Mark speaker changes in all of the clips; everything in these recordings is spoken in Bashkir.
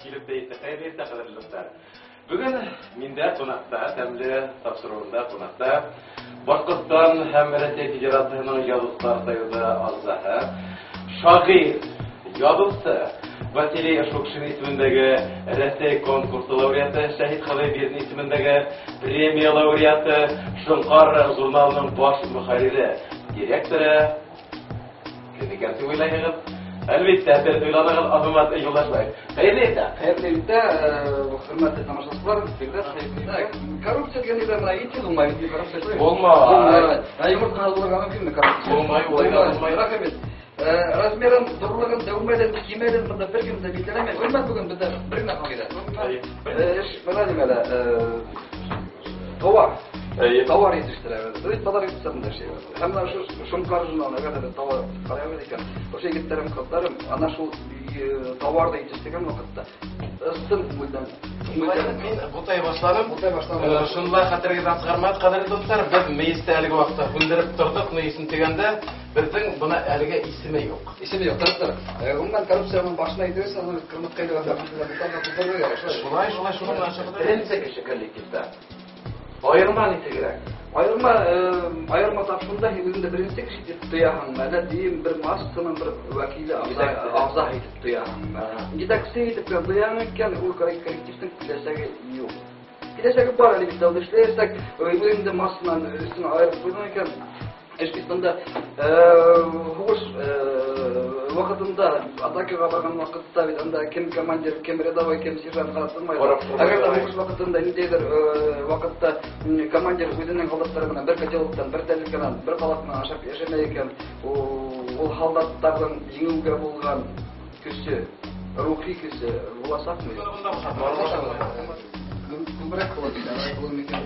Speaker 1: Килеп тә еттек. Хәйерле иртә, ҡәҙерле дуҫтар. Бөгөн миндә ҡунаҡта, тәмле тапшырыуында ҡунаҡта Башҡортостан һәм Рәсәй Федерацияһының Яҙыусылар союзы ағзаһы, шағир, яҙыусы Василий Шукшин исемендәге Рәсәй конкурсы лауреаты, Шәһит Хоҙайбирҙин исемендәге премия лауреаты, Шоңҡар журналының баш мөхәррире, директоры кем икән дип уйлайһығыҙ? Әлбиттә, дөрөҫ уйланығыҙ, Азамат Юлдашбаев. Хәйерле иртә!
Speaker 2: Хәйерле иртә, хөрмәтле тамашасылар. Фирҙәүс, хәйерле иртә. Коррупция дигән әйбер менә ит булмай, бит коррупция түгел.
Speaker 1: Булмай.
Speaker 2: Ә йомортҡа булырға мөмкинме коррупция?
Speaker 1: Булмай, улай да булмай.
Speaker 2: Рәхим ит. Размерын, ҙурлығын, дәүмәлен, кимәлен бында бер кем дә билдәләмәй. Ғөмүмән, бөгөн беҙҙә бер генә ҡағиҙә. Эш бына нимәлә, тауар. Тауар етештерәбеҙ. Беҙ бит баҙар иҡтисадында эшләйбеҙ. Һәм менә ошо Шоңҡар журналын әгәр ҙә беҙ тауар ҡарайбыҙ икән, ошо егеттәрем, ҡыҙҙарым ана шул тауарҙы етештергән ваҡытта ысын күңелдән.
Speaker 1: Мин бутай башланым.
Speaker 2: Бутай башланым.
Speaker 1: Шунда хәтерегеҙҙән сығармағыҙ, ҡәҙерле дуҫтар, беҙ мейесте әлеге ваҡытта һүндереп торҙоҡ. Ни өсөн тигәндә, беҙҙең бына әлегә исеме юҡ.
Speaker 2: Исеме юҡ, тороп тор. Ғөмүмән, коррупцияның башына әйтегез, аны ҡырмыҫҡа тултырырға кәрәк.
Speaker 1: Шулай, шулай, шуның менән шөгыльләнә. Беренсе кеше коллективта. Айырма нисегерәк?
Speaker 2: Айырма, айырма тап шунда, һин үҙеңде беренсе кеше итеп тояһыңмы, әллә дөйөм бер массаның бер вәкиле, ағзаһы итеп тояһыңмы? Етәксе итеп тояһың икән, ул коллективтың киләсәге юҡ. Киләсәге бар, әлбиттә, ул эшләйәсәк, үҙеңде массанан өҫтөнә айырып ҡуйҙың икән. Эш бит бында һуғыш ваҡытында атакаға барған ваҡытта бит анда кем командир, кем рядовой, кем сержант ҡарап тормай. Әгәр ҙә һуғыш ваҡытында ниндәйҙер ваҡытта командир үҙенең һалдаттары менән бер котелоктан, бер тәрилкәнән, бер ҡалаҡ менән ашап йәшәмәй икән, ул һалдаттарҙың еңеүгә булған көсө, рухи көсө буласаҡмы? Күберәк була бит, алай булыр микән?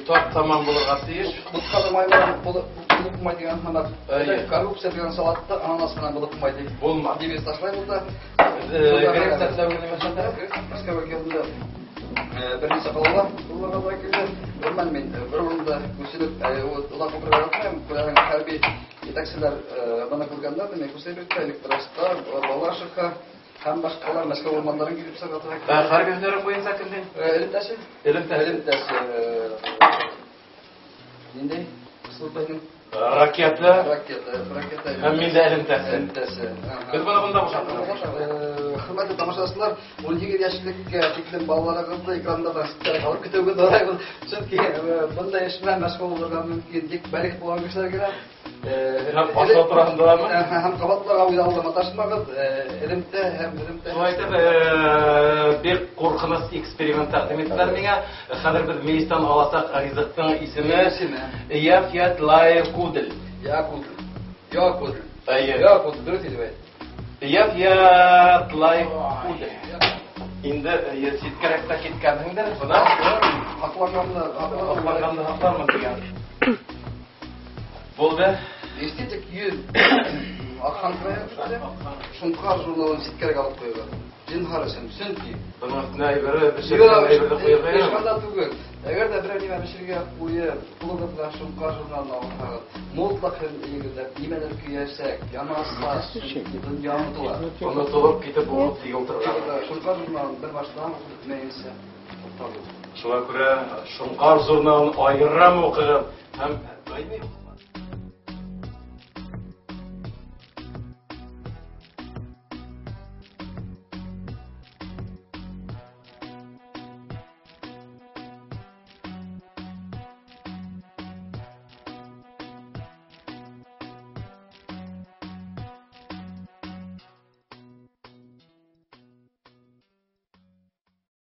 Speaker 1: Тап тамам булырға тейеш.
Speaker 2: Бутҡаны май менән булып булмай тигән һымаҡ. Коррупция тигән салатты ананас менән булып булмай тип.
Speaker 1: Булмаҫ.
Speaker 2: Тип ташлайбыҙ ҙа.
Speaker 1: Грецияда нимә?
Speaker 2: Мәскәүгә килгәндә бер нисә ҡалала булырға тура килде. Ғөмүмән, мин бер урында күсенеп оҙаҡ ултырырға яратмайым. Күрәһең, хәрби етәкселәр быны күргәндәр, мин күсереп Электростар, Балашиха һәм башҡалар Мәскәү урмандарын килеп сыға тура килде.
Speaker 1: Хәрби һөнәрең буйынса кем һин?
Speaker 2: Элемтәсе.
Speaker 1: Элемтәсе.
Speaker 2: Элемтәсе. Ниндәй? Службаның
Speaker 1: Ракета.
Speaker 2: Ракета, ракета.
Speaker 1: Һәм мин дә элемтәсе.
Speaker 2: Элемтәсе.
Speaker 1: Беҙ быны бында бушаттыҡ.
Speaker 2: Хөрмәтле тамашасылар, 18 йәшлеккә тиклем балаларығыҙҙы экрандарҙан ситтәрәк алып китеүегеҙ һорайбыҙ. Сөнки бындай эш менән мәшғүл булырға мөмкин тик бәлиғ булған кешеләр генә.
Speaker 1: Һәм ашау тураһындаламы?
Speaker 2: Һәм ҡабатларға уйлауҙы маташмағыҙ. Элемтә һәм элемтә.
Speaker 1: Шулай итеп, бик ҡурҡыныс эксперимент тәҡдим иттеләр миңә. Хәҙер беҙ мейестән аласаҡ ризыҡтың исеме
Speaker 2: Исеме.
Speaker 1: Яфьятлайкудель.
Speaker 2: Якудель. Якудель.
Speaker 1: Әйе.
Speaker 2: Якудель, дөрөҫ итеп әйт.
Speaker 1: Яфьятлайкудель. Инде ситкәрәк тә киткәнһеңдер, бына.
Speaker 2: Һаҡланғанды,
Speaker 1: һаҡланғанды һаҡлармын тигән. Булды.
Speaker 2: Эстетик йөҙ аҡһан крайы Шоңҡар журналын ситкәрәк алып ҡуйығыҙ. Зинһар өсөн, сөнки
Speaker 1: Бының өҫтөнә әйбере бешергән әйберҙе ҡуйырға
Speaker 2: Эш бында түгел. Әгәр ҙә берәр нимә бешергә ҡуйып, ҡулығыҙға Шоңҡар журналын алһағыҙ, мотлаҡ һеҙ өйөгөҙҙә нимәлер көйәсәк, янасаҡ, сөнки донъя онотола.
Speaker 1: Онотолоп китеп булып тик ултырған.
Speaker 2: Шоңҡар журналын бер баштан уҡып бөтмәйенсә туҡталып.
Speaker 1: Шуға күрә Шоңҡар журналын айырым уҡығыҙ һәм даими.